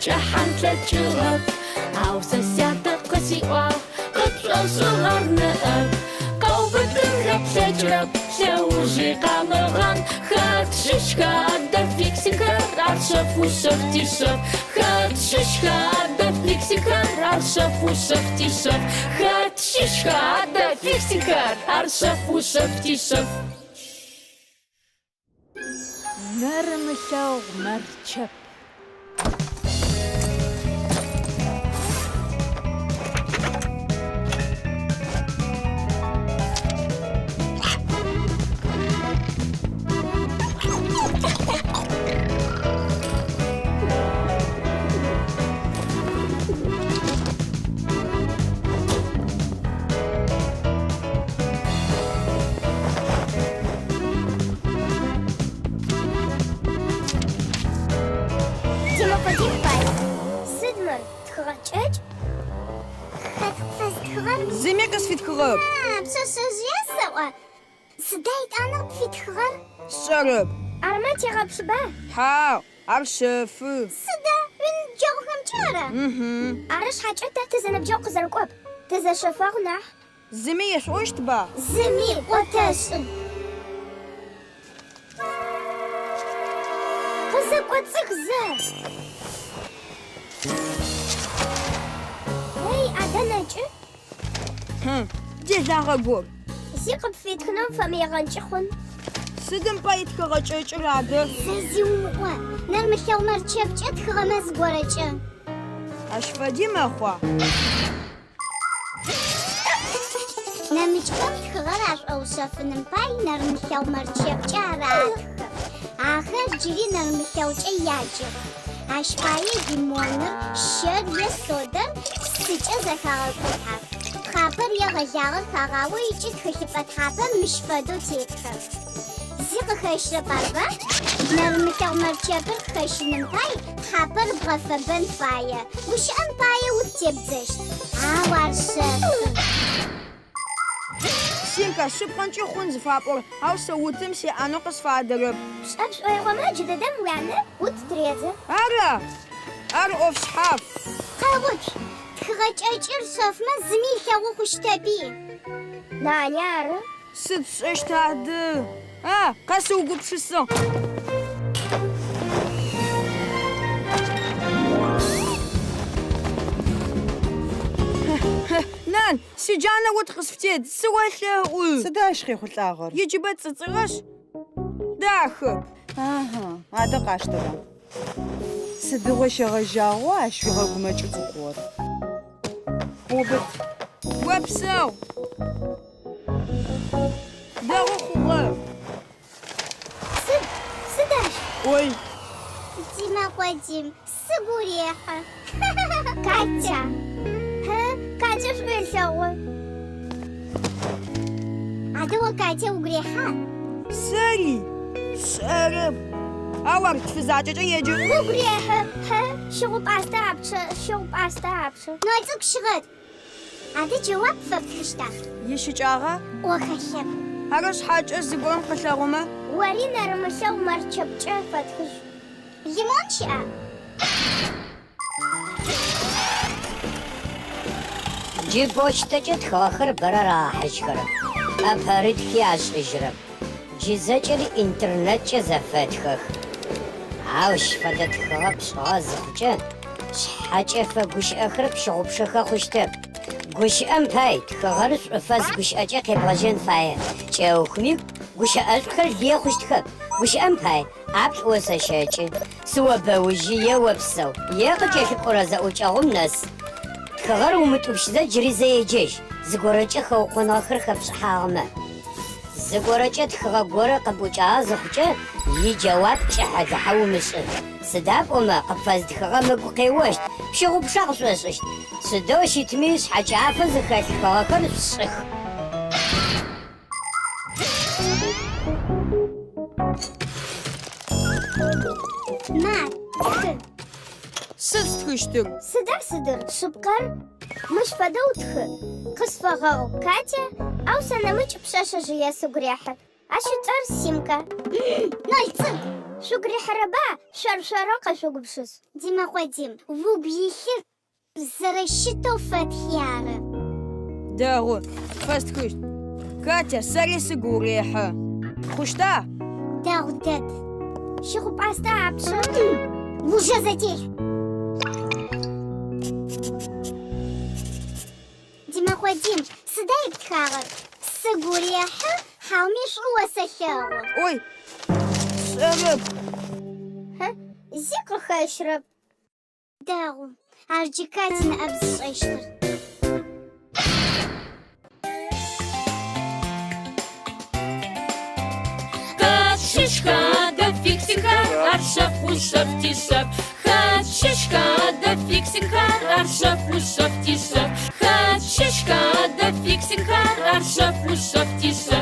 Къыткӏэхьан тлъэкӏыгъэп. Ау сэ сятэ къысиӏуагъ, Къыпшӏошӏыгъэр ныӏэп. Къэубытынхэ плъэкӏырэп, Лъэужи къамыгъан. Хэт щыщха адэ фиксикхэр, Ар шъэф ушъэф тишъэф. Хэт щыщха адэ фиксикхэр, Ар шъэф ушъэф тишъэф. Хэт щыщха адэ фиксикхэр, Ар шъэф ушъэф тишъэф. Нэрымылъэгъу мэрчэп. Тимэ Къодим пай. Сыд мыр? Тхыгъэ кӏэкӏ? Хэт къыпфэзытхыгъэр? Зыми къысфитхыгъэп. А, пшъэшъэжъые сэӏо. Сыда етӏанэ къыпфитхыгъэр? Сшӏэрэп. Армэ тегъэплъыба? Хьау, ар шъэфы. Сыда, уиныбджэгъухэмкӏэ ара? Угу. Ары шъхьакӏэ тэ тызэныбджэгъу къызэрыкӏоп, тызэшъэфэгъу нахь. Зыми ешъуӏощтба? Зыми ӏо тэшӏы. Къызэкӏоцӏых зэ! Эй, адэ нэкӏы. Хьы, делагъэ гор. Зи къыпфитхынэу фэмыегъэнкӏи хъун. Сыдым пай тхыгъэ кӏэкӏыр адэ? Зэ зи умыӏо, нэрмылъэгъу мэрчэпкӏэ тхыгъэмэ зыгорэкӏэ. Ащ фэди мэхъуа? Нэмыкӏхэм тхыгъэр ашӏоушъэфыным пай нэрмылъэгъу мэрчэпкӏэ аратхы. Ахэр джыри нэрмылъэгъукӏэ яджэх. Ащ пае лимоныр, щэр е содэр псыкӏэ зэхагъэкӏухьэх. Тхьапэр е гъэжъагъэр хагъао ыкӏи тхылъыпӏэ тхьапэм мыщ фэдэу тетхэх. Зи къыхэщрэп арба? Нэрмылъэгъу мэрчэпыр къыхэщыным пай тхьапэр бгъэфэбэн фае, гущыӏэм пае ут тебдзэщт. Ау ар шъэфы. Симка, шъыпкъэнкӏи хъун зыфапӏорэр, ау сэ утым сеӏэнэу къысфадэрэп. Пшӏэ пшӏоигъомэ, джыдэдэм уянэ ут тыредзэ. Ара? Ар ӏоф шъхьаф. Къэуцу! Тхыгъэ кӏэкӏыр шъэфмэ зыми ылъэгъу хъущтэпи. Нани ары. Сыд сшӏэщт адэ? А, къэсыугупшысыгъ. Нан, сиджанэ ут къысфытедз, сыолъэӏу. Сыда ащ къехъулӏагъэр? Иджыбэ цӏыцӏыгъэшъ, дахэп. Аха, адэ къаштэба. Сыдигъо щегъэжьагъэу ащ уигъэгумэкӏы зыхъугъэр? Убыт. Опсэу. Дэгъу хъугъэ. Сыд, сыд ащ? Ой. Димэ Къодим, сыгу урехьы. Катя. Хьы, Катя шӏу елъэгъу. Адэ о Катя угу рехьа? Сэри? Сшӏэрэп. Ау ар тфы закӏэкӏэ еджэ. Угу рехьы, хьы, щыгъу-пӏастэ апчъэ, щыгъу-пӏастэ апчъэ. Ноль цӏыкӏу щыгъэт. Адэ джэуап фэптхыщта? Ищыкӏагъа? ӏо хэлъэп. Ары шъхьакӏэ зыгорэм къылъэгъумэ? Ори нэрымылъэгъу мэрчэпкӏэ фэтхыжь. Лимон щыӏа? Джы почтэкӏэ тхыгъэхэр бэрэ рагъэхьыжьхэрэп, ӏэпэрытхи ашӏыжьырэп. Джы зэкӏэри интернеткӏэ зэфэтхэх. Ащ фэдэ тхыгъэ пшӏыгъэ зыхъукӏэ, шъхьэкӏэфэ гущыӏэхэр пщыгъупшэхэ хъущтэп. Гущыӏэм пай, тхыгъэр шӏуфэс гущыӏэкӏэ къебгъэжьэн фае, кӏэухми гущыӏэшӏухэр лые хъущтхэп. Гущыӏэм пай, ӏаплӏ осэщэкӏы, сыобэужьы е опсэу, е къыкӏэлъыкӏорэ зэӏукӏэгъум нэс. Тхыгъэр умытӏупщызэ джыри зэ еджэжь, зыгорэкӏэ хэукъоныгъэхэр хэпшӏыхьагъэмэ. Зыгорэкӏэ тхыгъэ горэ къыпӏукӏагъэ зыхъукӏэ, иджэуап кӏыхьэ-лыхьэ умышӏы. Сыда пӏомэ, къыпфэзытхыгъэм ыгу къеощт, пщыгъупшэ къышӏошӏыщт. Сыдэу щытми, шъхьэкӏафэ зыхэлъ тхыгъэхэр шъушӏых. Ма, тхы. Сыд стхыщтыр? Сыда сыдыр, шъыпкъэр? Мыщ фэдэу тхы. Къысфэгъэгъу, Катя, ау сэ нэмыкӏ пшъэшъэжъые сыгу рехьы. Ащ ыцӏэр Симка. Ноль цӏыкӏу! Шъугу рихьырэба? Шъор-шъорэу къэшъугупшыс. Димэкъо Дим, угу илъыр зэрэщытэу фэтхи ары. Дэгъу, фэстхыщт. Катя, сэри сыгу урехьы. Хъущта? Дэгъу дэд. Щыгъу-пӏастэ апшъэ. Ужэ зэтелъ. Димэкъо Дим, сыда иптхагъэр? Сыгу урехьы, хьауми шӏу осэлъэгъу. Ой, сшӏэрэп. Хьы, зи къыхэщрэп. Дэгъу, ар джы Кати ныӏэп зышӏэщтыр. Хэт щыщха адэ фиксикхэр, ар шъэф ушъэфти шъэф. Хэт щыщха адэ фиксикхэр, ар шъэф ушъэфти шъэф. Хэт щыщха адэ фиксикхэр, ар шъэф ушъэфти шъэф.